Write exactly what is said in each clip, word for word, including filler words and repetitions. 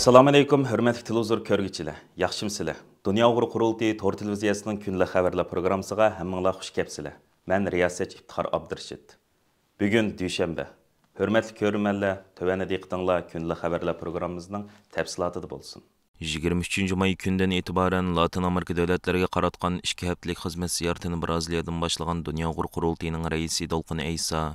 ئەسسالامۇئەلەيكۇم، ھۆرمەتلىك تېلېۋىزور كۆرگۈچىلەر، ياخشىمۇسىلەر؟ دۇنيا ئۇيغۇر قۇرۇلتىيى تور تېلېۋىزىيەسىنىڭ كۈندىلىك خەۋەرلەر پروگراممىسىغا ھەممىڭلار خۇش كەپسىلەر. مەن رىياسەتچى ئىپتىخار ئابدۇرېشىت. بۈگۈن دۈشەنبە. ھۆرمەتلىك كۆرۈرمەنلەر، تۆۋەندە دىققىتىڭلار كۈندىلىك خەۋەرلەر پروگراممىمىزنىڭ تەپسىلاتىدا بولسۇن. يىگىرمە ئۈچىنچى ماي كۈندىن ئېتىبارەن لاتىن ئامېرىكا دۆلەتلىرىگە قاراتقان ئىككى ھەپتىلىك خىزمەت زىيارىتىنى برازىلىيەدىن باشلىغان دۇنيا ئۇيغۇر قۇرۇلتىيىنىڭ رەئىسى دولقۇن ئەيسا،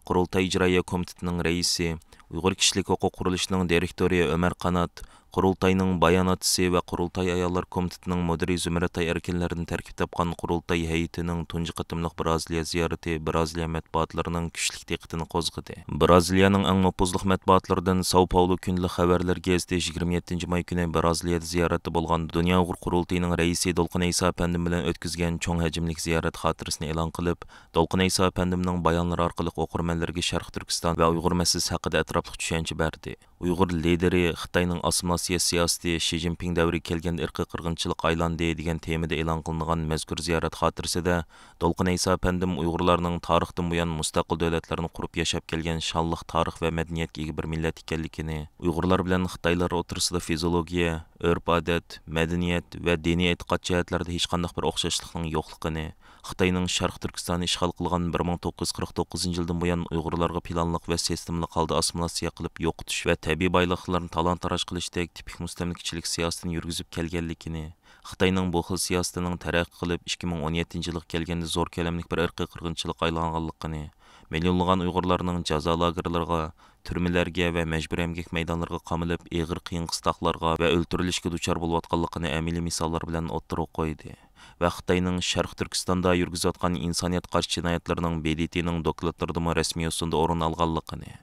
قۇرۇلتاي ئىجرائىيە كومىتېتىنىڭ رەئىسى، ئۇيغۇر كىشىلىك ھوقۇق قۇرۇلۇشىنىڭ دىرېكتورى ئۆمەر قانات، قۇرۇلتاينىڭ باياناتچىسى ۋە قۇرۇلتاي ئاياللار كومىتېتىنىڭ مۇدىرى زۇمرەتئاي ئەركىنلەردىن تەركىب تاپقان قۇرۇلتاي ھەيئىتىنىڭ تۇنجى قېتىملىق برازىلىيە زىيارىتى برازىلىيە مەتبۇئاتلىرىنىڭ كۈچلۈك دىققىتىنى قوزغىدى. برازىلىيەنىڭ ئەڭ نوپۇزلۇق مەتبۇئاتلىرىدىن ساو پاولو كۈندىلىك خەۋەرلىرى گېزىتى يىگىرمە يەتتىنچى ماي كۈنى برازىلىيەدە زىيارەتتە بولغان دۇنيا ئۇيغۇر قۇرۇلتىيىنىڭ رەئىسى دولقۇن ئەيسا ئەپەندىم بىلەن ئۆتكۈزگەن چوڭ ھەجىملىك زىيارەت خاتىرىسىنى ئېلان قىلىپ، دولقۇن ئەيسا ئەپەندىمنىڭ بايانلىرى ئارقىلىق ئوقۇرمەنلىرىگە شەرقىي تۈركىستان ۋە ئۇيغۇر مەسىلىسى ھەققىدە ئەتراپلىق چۈشەنچە بەردى. ئۇيغۇر لىدېرى خىتاينىڭ ئاسسىمىلياتسىيە سىياسىتى شى جىنپىڭ دەۋرىگە كەلگەندە ئىرقىي قىرغىنچىلىققا ئايلاندى دېگەن تېمىدا ئېلان قىلىنغان مەزكۇر زىيارەت خاتىرىسىدە دولقۇن ئەيسا ئەپەندىم ئۇيغۇرلارنىڭ تارىختىن بۇيان مۇستەقىل دۆلەتلەرنى قۇرۇپ ياشاپ كەلگەن شانلىق تارىخ ۋە مەدەنىيەتكە ئىگە بىر مىللەت ئىكەنلىكىنى، ئۇيغۇرلار بىلەن خىتايلار ئوتتۇرىسىدا فىزىيولوگىيە، ئۆرپ-ئادەت، مەدەنىيەت ۋە دىنىي ئېتىقاد جەھەتلەردە ھېچقانداق بىر ئوخشاشلىقنىڭ يوقلۇقىنى، خىتاينىڭ شەرقىي تۈركىستاننى ئىشغال قىلغان بىر مىڭ توققۇز يۈز قىرىق توققۇزىنچى يىلدىن بۇيان ئۇيغۇرلارغا پىلانلىق ۋە سىستېمىلىق ھالدا ئاسسىمىلياتسىيە قىلىپ يوقىتىش ۋە تەبىئىي بايلىقلارنى تالان-تاراج قىلىشتەك تىپىك مۇستەملىكىچىلىك سىياسىتىنى يۈرگۈزۈپ كەلگەنلىكىنى، خىتاينىڭ بۇ خىل سىياسىتىنىڭ تەرەققىي قىلىپ، ئىككى مىڭ ئون يەتتىنچى يىلغا كەلگەندە زور كۆلەملىك بىر ئىرقىي قىرغىنچىلىققا ئايلانغانلىقىنى، مىليونلىغان ئۇيغۇرلارنىڭ جازا لاگېرلىرىغا، تۈرمىلەرگە ۋە مەجبۇرىي ئەمگەك مەيدانلىرىغا قامىلىپ، ئېغىر قىيىن-قىستاقلارغا ۋە ئۆلتۈرۈلۈشكە دۇچار بولۇۋاتقانلىقىنى ئەمەلىي مىساللار بىلەن ئوتتۇرىغا قويدى ۋە خىتاينىڭ شەرقىي تۈركىستاندا يۈرگۈزۈۋاتقان ئىنسانىيەتكە قارشى جىنايەتلىرىنىڭ ب د ت نىڭ دوكلاتلىرىدىمۇ رەسمىي يوسۇندا ئورۇن ئالغانلىقىنى،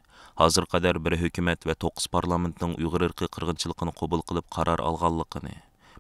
ھازىرغا قەدەر بىر ھۆكۈمەت ۋە توققۇز پارلامېنتنىڭ ئۇيغۇر ئىرقىي قىرغىنچىلىقىنى قوبۇل قىلىپ قارار ئالغانلىقىنى،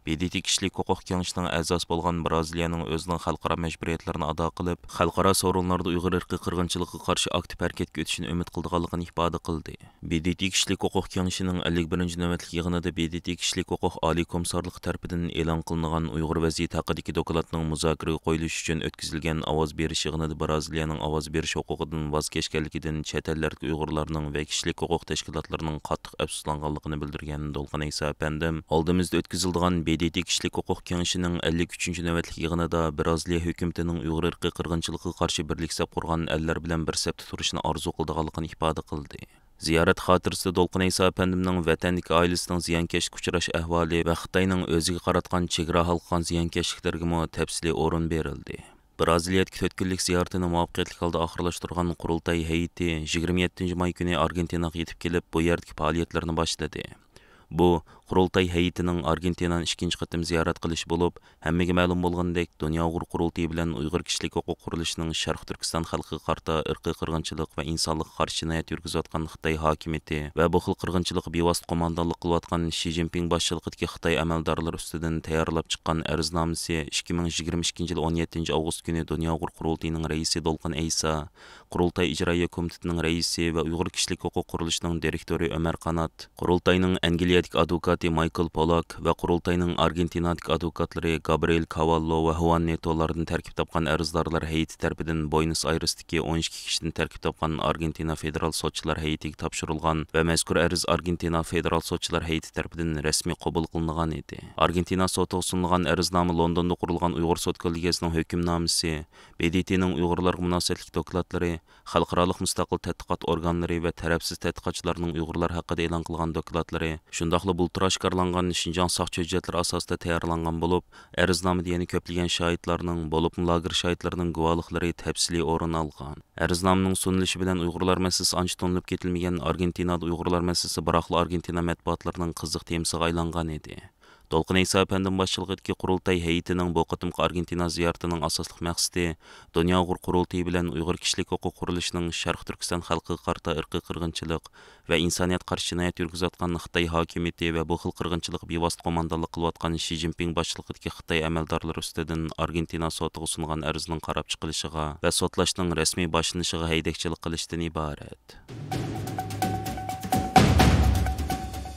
ب د ت كىشىلىك ھوقۇق كېڭىشىنىڭ ئەزاسى بولغان برازىلىيەنىڭ ئۆزىنىڭ خەلقئارا مەجبۇرىيەتلىرىنى ئادا قىلىپ، خەلقئارا سورۇنلاردا ئۇيغۇر ئىرقىي قىرغىنچىلىقىغا قارشى ئاكتىپ ھەرىكەتكە ئۆتۈشىنى ئۈمىد قىلىدىغانلىقىنى ئىپادە قىلدى. ب د ت كىشىلىك ھوقۇق كېڭىشىنىڭ ئەللىك بىرىنچى نۆۋەتلىك يىغىنىدا ب د ت كىشىلىك ھوقۇق ئالىي كومىسسارلىقى تەرىپىدىن ئېلان قىلىنغان ئۇيغۇر ۋەزىيىتى ھەققىدىكى دوكلاتنىڭ مۇزاكىرىگە قويۇلۇشى ئۈچۈن ئۆتكۈزۈلگەن ئاۋاز بېرىش يىغىنىدا برازىلىيەنىڭ ئاۋاز بېرىش ھوقۇقىدىن ۋاز كەچكەنلىكىدىن چەت ئەللەردىكى ئۇيغۇرلارنىڭ ۋە كىشىلىك ھوقۇق تەشكىلاتلىرىنىڭ قاتتىق ئەپسۇسلانغانلىقىنى بىلدۈرگەن دولقۇن ئەيسا ئەپەندىم، ئالدىمىزدا ئۆتكۈزۈلىدىغان ب د ت كىشىلىك ھوقۇق كېڭىشىنىڭ ئەللىك ئۈچىنچى نۆۋەتلىك يىغىنىدا برازىلىيە ھۆكۈمىتىنىڭ ئۇيغۇر ئىرقىي قىرغىنچىلىقىغا قارشى بىرلىكسەپ قۇرغان ئەللەر بىلەن بىر سەپتە تۇرۇشىنى ئارزۇ قىلىدىغانلىقىنى ئىپادە قىلدى. زىيارەت خاتىرىسىدە دولقۇن ئەيسا ئەپەندىمنىڭ ۋەتەندىكى ئائىلىسىنىڭ زىيانكەشلىككە ئۇچراش ئەھۋالى ۋە خىتاينىڭ ئۆزىگە قاراتقان چېگرا ھالقىغان زىيانكەشلىكلىرىگىمۇ تەپسىلىي ئورۇن بېرىلدى. برازىلىيەدىكى تۆت كۈنلۈك زىيارىتىنى مۇۋەپپەقىيەتلىك ھالدا ئاخىرلاشتۇرغان قۇرۇلتاي ھەيئىتى يىگىرمە يەتتىنچى ماي كۈنى ئارگېنتىناغا يېتىپ كېلىپ، بۇ يەردىكى پائالىيەتلىرىنى باشلىدى. بۇ، قۇرۇلتاي ھەيئىتىنىڭ ئارگېنتىنانى ئىككىنچى قېتىم زىيارەت قىلىشى بولۇپ، ھەممىگە مەلۇم بولغىنىدەك، دۇنيا ئۇيغۇر قۇرۇلتىيى بىلەن ئۇيغۇر كىشىلىك ھوقۇق قۇرۇلۇشىنىڭ شەرقىي تۈركىستان خەلقىگە قارىتا ئىرقىي قىرغىنچىلىق ۋە ئىنسانلىققا قارشى جىنايەت يۈرگۈزۈۋاتقان خىتاي ھاكىمىيىتى ۋە بۇ خىل قىرغىنچىلىققا بىۋاسىتە قوماندانلىق قىلىۋاتقان شى جىنپىڭ باشچىلىقىدىكى خىتاي ئەمەلدارلىرى ئۈستىدىن تەييارلاپ چىققان ئەرزنامىسى ئىككى مىڭ يىگىرمە ئىككىنچى يىل ئون يەتتىنچى ئاۋغۇست كۈنى دۇنيا ئۇيغۇر قۇرۇلتىيىنىڭ رەئىسى دولقۇن ئەيسا، قۇرۇلتاي ئىجرائىيە كومىتېتىنىڭ رەئىسى ۋە ئۇيغۇر كىشىلىك ھوقۇق قۇرۇلۇشىنىڭ دىرېكتورى ئۆمەر قانات، قۇرۇلتاينىڭ ئەنگلىيەدىكى ئادۋوكاتى مايكل پولاك ۋە قۇرۇلتاينىڭ ئارگېنتىنادىكى ئادۋوكاتلىرى گابرىئېل كاۋاللو ۋە خۇئان نېتولاردىن تەركىب تاپقان ئەرزدارلار ھەيئىتى تەرىپىدىن بوينس ئايرېستىكى ئون ئىككى كىشىدىن تەركىب تاپقان ئارگېنتىنا فېدېرال سوتچىلار ھەيئىتىگە تاپشۇرۇلغان ۋە مەزكۇر ئەرز ئارگېنتىنا فېدېرال سوتچىلار ھەيئىتى تەرىپىدىن رەسمىي قوبۇل قىلىنغان ئىدى. ئارگېنتىنا سوتىغا سۇنۇلغان ئەرزنامە لوندوندا قۇرۇلغان ئۇيغۇر سوت كوللېگىيەسىنىڭ ھۆكۈمنامىسى، ب د ت نىڭ ئۇيغۇرلارغا مۇناسىۋەتلىك دوكلاتلىرى، خەلقئارالىق مۇستەقىل تەتقىقات ئورگانلىرى ۋە تەرەپسىز تەتقىقاتچىلارنىڭ ئۇيغۇرلار ھەققىدە ئېلان قىلغان دوكلاتلىرى، شۇنداقلا بۇلتۇر ئاشكارىلانغان شىنجاڭ ساقچى ھۆججەتلىرى ئاساسىدا تەييارلانغان بولۇپ، ئەرزنامىدە يەنە كۆپلىگەن شاھىتلارنىڭ، بولۇپمۇ لاگېر شاھىتلىرىنىڭ گۇۋاھلىقلىرى تەپسىلىي ئورۇن ئالغان. ئەرزنامىنىڭ سۇنۇلۇشى بىلەن ئۇيغۇرلار مەسىلىسى ئانچە تونۇلۇپ كېتىلمىگەن ئارگېنتىنادا ئۇيغۇرلار مەسىلىسى بىراقلا ئارگېنتىنا مەتبۇئاتلىرىنىڭ قىزىق تېمىسىغا ئايلانغان ئىدى. دولقۇن ئەيسا ئەپەندىم باشچىلىقىدىكى قۇرۇلتاي ھەيئىتىنىڭ بۇ قېتىمقى ئارگېنتىنا زىيارىتىنىڭ ئاساسلىق مەقسىتى دۇنيا ئۇيغۇر قۇرۇلتىيى بىلەن ئۇيغۇر كىشىلىك ھوقۇق قۇرۇلۇشىنىڭ شەرقىي تۈركىستان خەلقىگە قارىتا ئىرقىي قىرغىنچىلىق ۋە ئىنسانىيەتكە قارشى جىنايەت يۈرگۈزۈۋاتقان خىتاي ھاكىمىيىتى ۋە بۇ خىل قىرغىنچىلىققا بىۋاسىتە قوماندانلىق قىلىۋاتقان شى جىنپىڭ باشچىلىقىدىكى خىتاي ئەمەلدارلىرى ئۈستىدىن ئارگېنتىنا سوتىغا سۇنغان ئەرزنىڭ قاراپ چىقىلىشىغا ۋە سوتلاشنىڭ رەسمىي باشلىنىشىغا ھەيدەكچىلىك قىلىشتىن ئىبارەت.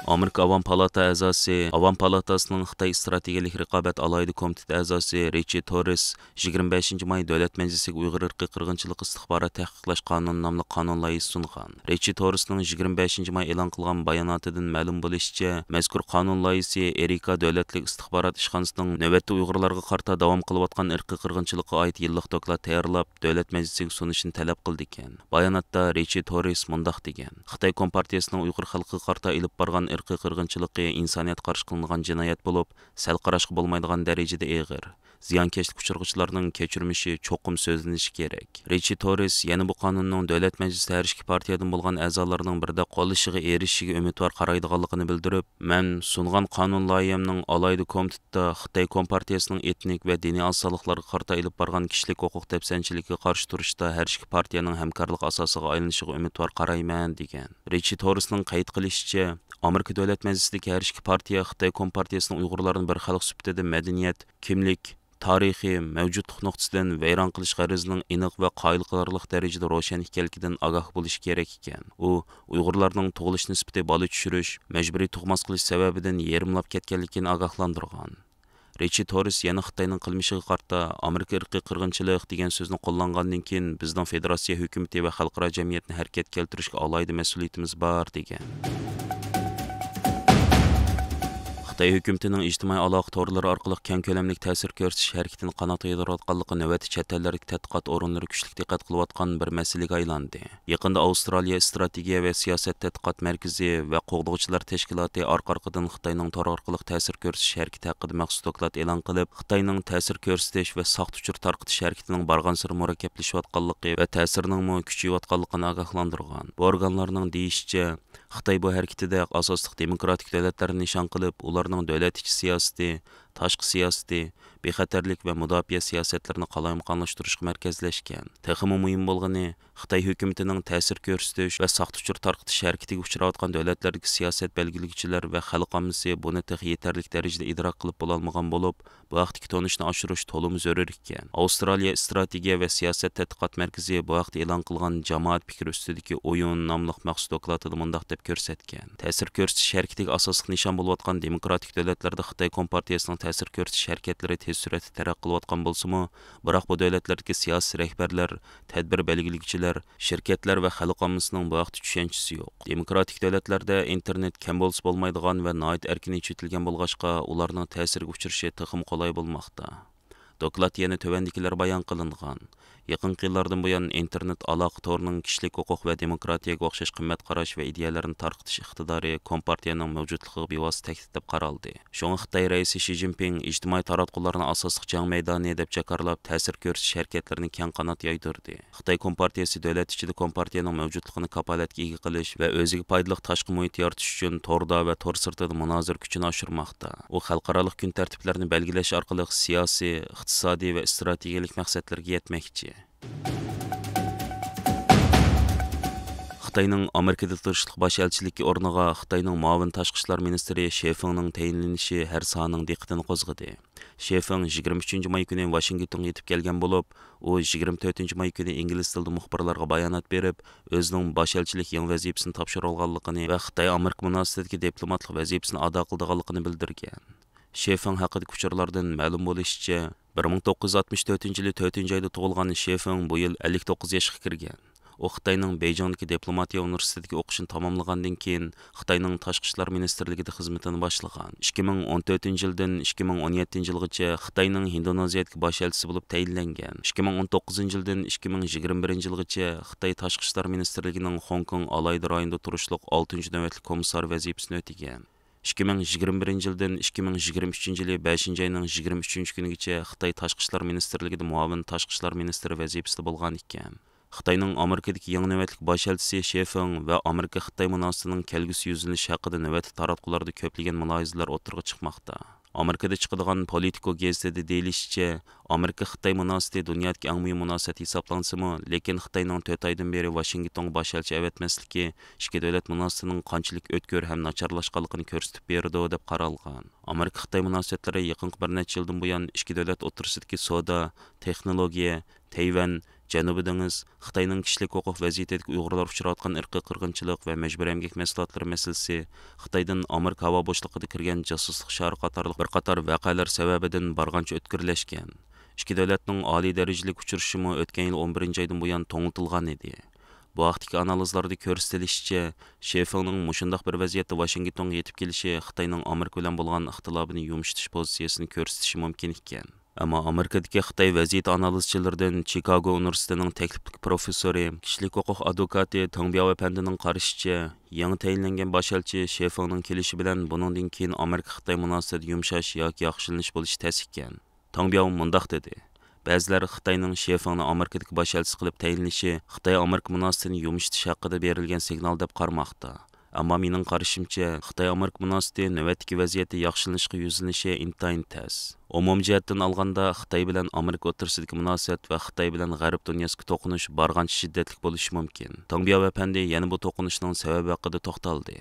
ئامېرىكا ئاۋام پالاتا ئەزاسى، ئاۋام پالاتاسىنىڭ خىتاي ئىستراتېگىيەلىك رىقابەت ئالاھىدە كومىتېتى ئەزاسى رىچارد توررېس يىگىرمە بەشىنچى ماي دۆلەت مەجلىسىگە ئۇيغۇر ئىرقىي قىرغىنچىلىقى ئىستىخبارات تەھقىقلەش قانۇنى ناملىق قانۇن لايىھىسى سۇنغان. رىچارد توررېسنىڭ يىگىرمە بەشىنچى ماي ئېلان قىلغان باياناتىدىن مەلۇم بولۇشىچە، مەزكۇر قانۇن لايىھىسى ئېرىكا دۆلەتلىك ئىستىخبارات ئىشخانىسىنىڭ نۆۋەتتە ئۇيغۇرلارغا قارىتا داۋام قىلىۋاتقان ئىرقىي قىرغىنچىلىققا ئائىت يىللىق دوكلات تەييارلاپ، دۆلەت مەجلىسىگە سۇنۇشنى تەلەپ قىلىدىكەن. باياناتتا رىچارد توررېس مۇنداق دېگەن: خىتاي كومپارتىيىسىنىڭ ئۇيغۇر خەلقىگە قارىتا ئېلىپ بارغان ئىرقىي قىرغىنچىلىقى ئىنسانىيەتكە قارشى قىلىنىدىغان جىنايەت بولۇپ، سەل قاراشقا بولمايدىغان دەرىجىدە ئېغىر. زىيانكەشلىك ئۇچرىغۇچىلارنىڭ كەچۈرمىشى چوقۇم سۆزلىنىشى كېرەك. رىچارد توررېس يەنە بۇ قانۇننىڭ دۆلەت مەجلىسىدە ھەر ئىككى پارتىيەدىن بولغان ئەزالارنىڭ بىردەك قوللىشىغا ئېرىشىشىگە ئۈمىدۋار قارايدىغانلىقىنى بىلدۈرۈپ، مەن سۇنغان قانۇن لايىھەمنىڭ ئالاھىدە كومىتېتتا خىتاي كومپارتىيىسىنىڭ ئېتنىك ۋە دىنىي ئاز سانلىقلارغا قارىتا ئېلىپ بارغان كىشىلىك ھوقۇق دەپسەندىچىلىكىگە قارشى تۇرۇشتا ھەر ئىككى پارتىيەنىڭ ھەمكارلىق ئاساسىغا ئايلىنىشىغا ئۈمىدۋار قارايمەن، دېگەن. رىچارد توررېسنىڭ قەيت قىلىشىچە، ئامېرىكا دۆلەت مەجلىسىدىكى ھەر ئىككى پارتىيە خىتاي كومپارتىيىسىنىڭ ئۇيغۇرلارنى بىر خەلق سۈپىتىدە مەدەنىيەت، كىملىك، تارىخى، مەۋجۇتلۇق نۇقتىسىدىن ۋەيران قىلىش غەرىزىنىڭ ئېنىق ۋە قايىل قىلارلىق دەرىجىدە روشەن ئىكەنلىكىدىن ئاگاھ بولۇشى كېرەك ئىكەن. ئۇ ئۇيغۇرلارنىڭ تۇغۇلۇش نىسبىتى بالا چۈشۈرۈش، مەجبۇرىي تۇغماس قىلىش سەۋەبىدىن يېرىملاپ كەتكەنلىكىنى ئاگاھلاندۇرغان. رىچارد توررېس يەنە خىتاينىڭ قىلمىشىغا قارىتا، ئامېرىكا ئىرقىي قىرغىنچىلىق دېگەن سۆزنى قوللانغاندىن كېيىن، بىزنىڭ فېدېراتسىيە ھۆكۈمىتى ۋە خەلقئارا جەمئىيەتنى ھەرىكەتكە كەلتۈرۈشكە ئالاھىدە مەسئۇلىيىتىمىز بار، دېگەن. خىتاي ھۆكۈمىتىنىڭ ئىجتىمائىي ئالاقە تورلىرى ئارقىلىق كەڭ كۆلەملىك تەسىر كۆرسىتىش ھەرىكىتىنى قانات يايدۇرۇۋاتقانلىقى نۆۋەتتە چەت ئەللەردىكى تەتقىقات ئورۇنلىرى كۈچلۈك دىققەت قىلىۋاتقان بىر مەسىلىگە ئايلاندى. يېقىندا ئاۋسترالىيە ئىستراتېگىيە ۋە سىياسەت تەتقىقات مەركىزى ۋە قوغدىغۇچىلار تەشكىلاتى ئارقا-ئارقىدىن خىتاينىڭ تور ئارقىلىق تەسىر كۆرسىتىش ھەرىكىتى ھەققىدە مەخسۇس دوكلات ئېلان قىلىپ، خىتاينىڭ تەسىر كۆرسىتىش ۋە ساختا ئۇچۇر تارقىتىش ھەرىكىتىنىڭ بارغانسېرى مۇرەككەپلىشىۋاتقانلىقى ۋە تەسىرىنىڭمۇ كۈچىيىۋاتقانلىقىنى ئاگاھلاندۇرغان. بۇ ئورگانلارنىڭ دېيىشىچە، خىتاي بۇ ھەرىكىتىدە ئاساسلىق دېموكراتىك دۆلەتلەرنى نىشان قىلىپ، ئۇلارنىڭ دۆلەت ئىچى سىياسىتى، تاشقى سىياسىتى، بىخەتەرلىك ۋە مۇداپىئە سىياسەتلىرىنى قالايمىقانلاشتۇرۇشقا مەركەزلەشكەن. تېخىمۇ مۇھىم بولغىنى، خىتاي ھۆكۈمىتىنىڭ تەسىر كۆرسىتىش ۋە ساختا ئۇچۇر تارقىتىش ھەرىكىتىگە ئۇچراۋاتقان دۆلەتلەردىكى سىياسەت بەلگىلىگۈچىلەر ۋە خەلق ئاممىسى بۇنى تېخى يېتەرلىك دەرىجىدە ئىدراك قىلىپ بولالمىغان بولۇپ، بۇ ھەقتىكى تونۇشنى ئاشۇرۇش تولىمۇ زۆرۈر ئىكەن. ئاۋسترالىيە ئىستراتېگىيە ۋە سىياسەت تەتقىقات مەركىزى بۇ ھەقتە ئېلان قىلغان جامائەت پىكرى ئۈستىدىكى ئويۇن ناملىق مەخسۇس دوكلاتىدا مۇنداق دەپ كۆرسەتكەن: تەسىر كۆرسىتىش ھەرىكىتىگە ئاساسلىق نىشان بولۇۋاتقان دېموكراتىك دۆلەتلەردە خىتاي كومپارتىيىسىنىڭ تەسىر كۆرسىتىش ھەرىكەتلىرى تېز سۈرئەتتە تەرەققىي قىلىۋاتقان بولسىمۇ، بىراق بۇ دۆلەتلەردىكى سىياسىي رەھبەرلەر، تەدبىر بەلگىلىگۈچىلەر، شىركەتلەر ۋە خەلق ئاممىسىنىڭ بۇ ھەقتە چۈشەنچىسى يوق. دېموكراتىك دۆلەتلەردە ئىنتېرنېت كەم بولسا بولمايدىغان ۋە ناھايىتى ئەركىن ئېچىۋېتىلگەن بولغاچقا، ئۇلارنىڭ تەسىرگە ئۇچرىشى تېخىمۇ قولاي بولماقتا. دوكلاتتا يەنە تۆۋەندىكىلەر بايان قىلىنغان: يېقىنقى يىللاردىن بۇيان، ئىنتېرنېت ئالاقە تورىنىڭ كىشىلىك ھوقۇق ۋە دېموكراتىيەگە ئوخشاش قىممەت قاراش ۋە ئىدىيەلەرنى تارقىتىش ئىقتىدارى كومپارتىيەنىڭ مەۋجۇتلۇقىغا بىۋاسىتە تەھدىت دەپ قارالدى. شۇڭا خىتاي رەئىسى شى جىنپىڭ ئىجتىمائىي تاراتقۇلارنى ئاساسلىق جەڭ مەيدانى دەپ جاكارلاپ، تەسىر كۆرسىتىش ھەرىكەتلىرىنى كەڭ قانات يايدۇردى. خىتاي كومپارتىيىسى دۆلەت ئىچىدە كومپارتىيەنىڭ مەۋجۇتلۇقىنى كاپالەتكە ئىگە قىلىش ۋە ئۆزىگە پايدىلىق تاشقى مۇھىت يارىتىش ئۈچۈن توردا ۋە تور سىرتىدا مۇنازىرە كۈچىنى ئاشۇرماقتا. ئۇ خەلقئارالىق كۈن تەرتىپلەرنى بەلگىلەش ئارقىلىق سىياسىي، ئىقتىسادىي ۋە ئىستراتېگىيەلىك مەقسەتلىرىگە يەتمەكچى. خىتاينىڭ ئامېرىكىدا تۇرۇشلۇق باش ئەلچىلىكى ئورنىغا خىتاينىڭ مۇئاۋىن تاشقى ئىشلار مىنىستىرى شې فېڭنىڭ تەيىنلىنىشى ھەر ساھەنىڭ دىققىتىنى قوزغىدى. شې فېڭ يىگىرمە ئۈچىنچى ماي كۈنى ۋاشىنگتونغا يېتىپ كەلگەن بولۇپ، ئۇ يىگىرمە تۆتىنچى ماي كۈنى ئىنگلىز تىلىدا مۇخبىرلارغا بايانات بېرىپ، ئۆزىنىڭ باش ئەلچىلىك يېڭى ۋەزىپىسىنى تاپشۇرۇۋالغانلىقىنى ۋە خىتاي ئامېرىكا مۇناسىۋىتىدىكى دىپلوماتلىق ۋەزىپىسىنى ئادا قىلىدىغانلىقىنى بىلدۈرگەن. شې فېڭ ھەققىدىكى ئۇچۇرلاردىن مەلۇم بولۇشىچە، بىر مىڭ توققۇز يۈز ئاتمىش تۆتىنچى يىلى تۆتىنچى ئايدا تۇغۇلغان شې فېڭ بۇ يىل ئەللىك توققۇز ياشقا كىرگەن. ئۇ خىتاينىڭ بېيجىڭدىكى دىپلوماتىيە ئۇنىۋېرسىتېتىدىكى ئوقۇشىنى تاماملىغاندىن كېيىن، خىتاينىڭ تاشقى ئىشلار مىنىستىرلىكىدە خىزمىتىنى باشلىغان. ئىككى مىڭ ئون تۆتىنچى يىلدىن ئىككى مىڭ ئون يەتتىنچى يىلغىچە خىتاينىڭ ھىندونېزىيەدىكى باش ئەلچىسى بولۇپ تەيىنلەنگەن. ئىككى مىڭ ئون توققۇزىنچى يىلدىن ئىككى مىڭ يىگىرمە بىرىنچى يىلغىچە خىتاي تاشقى ئىشلار مىنىستىرلىكىنىڭ خوڭكوڭ ئالاھىدە رايونىدا تۇرۇشلۇق ئالتىنچى نۆۋەتلىك كومىسسار ۋەزىپىسىنى ئۆتىگەن. ئىككى مىڭ يىگىرمە بىرىنچى يىلدىن ئىككى مىڭ يىگىرمە ئۈچىنچى يىلى بەشىنچى ئاينىڭ يىگىرمە ئۈچىنچى كۈنىگىچە خىتاي تاشقى ئىشلار مىنىستىرلىكىدە مۇئاۋىن تاشقى ئىشلار مىنىستىرى ۋەزىپىسىدە بولغان ئىكەن. خىتاينىڭ ئامېرىكىدىكى يېڭى نۆۋەتلىك باش ئەلچىسى شې فېڭ ۋە ئامېرىكا-خىتاي مۇناسىۋىتىنىڭ كەلگۈسى يۈزلىنىشى ھەققىدە نۆۋەتتە تاراتقۇلاردا كۆپلىگەن مۇلاھىزىلەر ئوتتۇرىغا چىقماقتا. ئامېرىكىدا چىقىدىغان پولىتىكو گېزىتىدە دېيىلىشىچە، ئامېرىكا-خىتاي مۇناسىۋىتى دۇنيادىكى ئەڭ مۇھىم مۇناسىۋەت ھېسابلانسىمۇ، لېكىن خىتاينىڭ تۆت ئايدىن بېرى ۋاشىنگتونغا باش ئەلچى ئەۋەتمەسلىكى ئىككى دۆلەت مۇناسىۋىتىنىڭ قانچىلىك ئۆتكۈر ھەم ناچارلاشقانلىقىنى كۆرسىتىپ بېرىدۇ، دەپ قارالغان. ئامېرىكا-خىتاي مۇناسىۋەتلىرى يېقىنقى بىر نەچچە يىلدىن بۇيان ئىككى دۆلەت ئوتتۇرىسىدىكى سودا، تېخنولوگىيە، تەيۋەن، جەنۇبىي دېڭىز، خىتاينىڭ كىشىلىك ھوقۇق ۋەزىيىتىدىكى ئۇيغۇرلار ئۇچراۋاتقان ئىرقىي قىرغىنچىلىق ۋە مەجبۇرىي ئەمگەك مەھسۇلاتلىرى مەسىلىسى، خىتايدىن ئامېرىكا ھاۋا بوشلۇقىدا كىرگەن جاسۇسلۇق شارى قاتارلىق بىر قاتار ۋەقەلەر سەۋەبىدىن بارغانچە ئۆتكۈرلەشكەن. ئىككى دۆلەتنىڭ ئالىي دەرىجىلىك ئۇچرىشىشىمۇ ئۆتكەن يىل ئون بىرىنچى ئايدىن بۇيان توڭلىتىلغان ئىدى. بۇ ھەقتىكى ئانالىزلاردا كۆرسىتىلىشىچە، شېفېڭنىڭ مۇشۇنداق بىر ۋەزىيەتتە ۋاشىنگتونغا يېتىپ كېلىشى خىتاينىڭ ئامېرىكا بىلەن بولغان ئىختىلاپىنى يۇمشىتىش پوزىتسىيىسىنى كۆرسىتىشى مۇمكىن ئىكەن. ئەمما ئامېرىكىدىكى خىتاي ۋەزىيىتى ئانالىزچىلىرىدىن چىكاگو ئۇنىۋېرسىتېتىنىڭ تەكلىپلىك پروفېسسورى، كىشىلىك ھوقۇق ئادۋوكاتى تېڭ بياۋ ئەپەندىنىڭ قارىشىچە، يېڭى تەيىنلەنگەن باش ئەلچى شېفېڭنىڭ كېلىشى بىلەن بۇنىڭدىن كېيىن ئامېرىكا خىتاي مۇناسىۋىتىدە يۇمشاش ياكى ياخشىلىنىش بولۇشى تەس ئىكەن. تاڭ بياۋ مۇنداق دېدى: بەزىلەر خىتاينىڭ شېفېڭنى ئامېرىكىدىكى باش ئەلچىسى قىلىپ تەيىنلىشى خىتاي ئامېرىكا مۇناسىۋىتىنى يۇمشىتىش ھەققىدە بېرىلگەن سىگنال دەپ قارىماقتا. ئەمما مېنىڭ قارىشىمچە، خىتاي ئامېرىكا مۇناسىۋىتى نۆۋەتتىكى ۋەزىيەتتە ياخشىلىنىشقا يۈزلىنىشى ئىنتايىن تەس. ئومۇمىي جەھەتتىن ئالغاندا، خىتاي بىلەن ئامېرىكا ئوتتۇرىسىدىكى مۇناسىۋەت ۋە خىتاي بىلەن غەرب دۇنياسىدىكى توقۇنۇش بارغانچە شىددەتلىك بولۇشى مۇمكىن. تاڭ بياۋ ئەپەندى يەنە بۇ توقۇنۇشنىڭ سەۋەبى ھەققىدە توختالدى.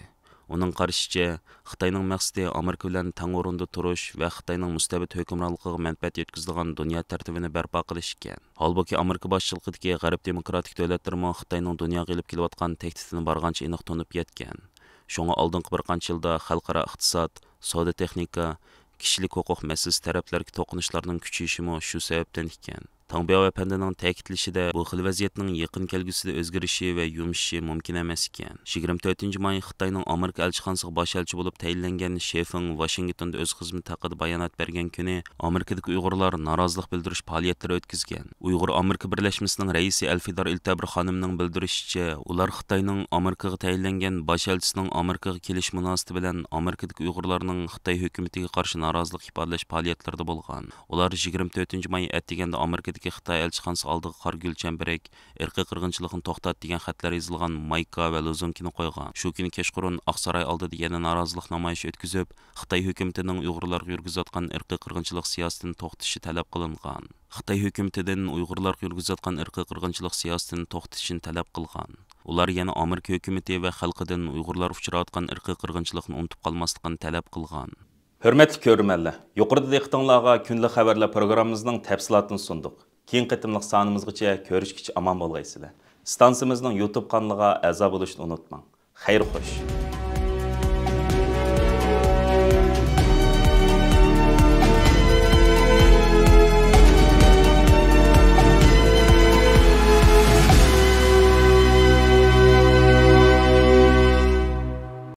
ئۇنىڭ قارىشىچە، خىتاينىڭ مەقسىتى ئامېرىكا بىلەن تەڭ ئورۇندا تۇرۇش ۋە خىتاينىڭ مۇستەبىت ھۆكۈمرانلىقىغا مەنپەئەت يەتكۈزىدىغان دۇنيا تەرتىپىنى بەرپا قىلىش ئىكەن. ھالبۇكى، ئامېرىكا باشچىلىقىدىكى غەرب دېموكراتىك دۆلەتلىرىمۇ خىتاينىڭ دۇنياغا ئېلىپ كېلىۋاتقان تەھدىتىنى بارغانچە ئېنىق تونۇپ يەتكەن. شۇڭا ئالدىنقى بىر قانچە يىلدا خەلقئارا ئىقتىساد، سودا تېخنىكا، كىشىلىك ھوقۇق مەسىلىسى تەرەپلىرىدىكى توقۇنۇشلارنىڭ كۈچىيىشىمۇ شۇ سەۋەبتىن ئىكەن. تاڭ بياۋ ئەپەندىنىڭ تەكىتلىشىچە، بۇ خىل ۋەزىيەتنىڭ يېقىن كەلگۈسىدە ئۆزگىرىشى ۋە يۇمشىشى مۇمكىن ئەمەس ئىكەن. يىگىرمە تۆتىنچى ماي خىتاينىڭ ئامېرىكا ئەلچىخانىسىغا باش ئەلچى بولۇپ تەيىنلەنگەن شېفېڭ ۋاشىنگتوندا ئۆز خىزمىتى ھەققىدە بايانات بەرگەن كۈنى ئامېرىكىدىكى ئۇيغۇرلار نارازىلىق بىلدۈرۈش پائالىيەتلىرى ئۆتكۈزگەن. ئۇيغۇر ئامېرىكا بىرلەشمىسىنىڭ رەئىسى ئەلفىدار ئىلتەبىر خانىمنىڭ بىلدۈرۈشىچە، ئۇلار خىتاينىڭ ئامېرىكىغا تەيىنلەنگەن باش ئەلچىسىنىڭ ئامېرىكىغا كېلىشى مۇناسىۋىتى بىلەن ئامېرىكىدىكى ئۇيغۇرلارنىڭ خىتاي ھۆكۈمىتىگە قارشى نارازىلىق ئىپادىلەش پائالىيەتلىرىدە بولغان. ئۇلار يىگىرمە تۆتىنچى ماي ئەتىگەندە ئامېرىكىدىكى خىتاي ئەلچىخانىسى ئالدىغا قارا گۈل چەمبىرەك، ئىرقىي قىرغىنچىلىقنى توختات دېگەن خەتلەر يېزىلغان مايكا ۋە لوزۇنكىنى قويغان. شۇ كۈنى كەچقۇرۇن ئاقساراي ئالدىدا يەنە نارازىلىق نامايىشى ئۆتكۈزۈپ، خىتاي ھۆكۈمىتىنىڭ ئۇيغۇرلارغا يۈرگۈزۈۋاتقان ئىرقىي قىرغىنچىلىق سىياسىتىنى توختىتىشى تەلەپ قىلىنغان. خىتاي ھۆكۈمىتىدىن ئۇيغۇرلارغا يۈرگۈزۈۋاتقان ئىرقىي قىرغىنچىلىق سىياسىتىنى توختىتىشىنى تەلەپ قىلغان. ئۇلار يەنە ئامېرىكا ھۆكۈمىتى ۋە خەلقىدىن ئۇيغۇرلار ئۇچراۋاتقان ئىرقىي قىرغىنچىلىقنى ئۇنتۇپ قالماسلىقىنى تەلەپ قىلغان. ھۆرمەتلىك كۆرۈرمەنلەر، يۇقىرىدا دىققىتىڭلارغا كۈندىلىك خەۋەرلەر پروگراممىمىزنىڭ تەپسىلاتىنى سۇندۇق. كېيىنكى قېتىملىق سانىمىزغىچە كۆرۈشكىچە ئامان بولغايسىلەر. ئىستانسىمىزنىڭ يۇتۇب قانىلىغا ئەزا بولۇشنى ئۇنتۇماڭ. خەير خوش.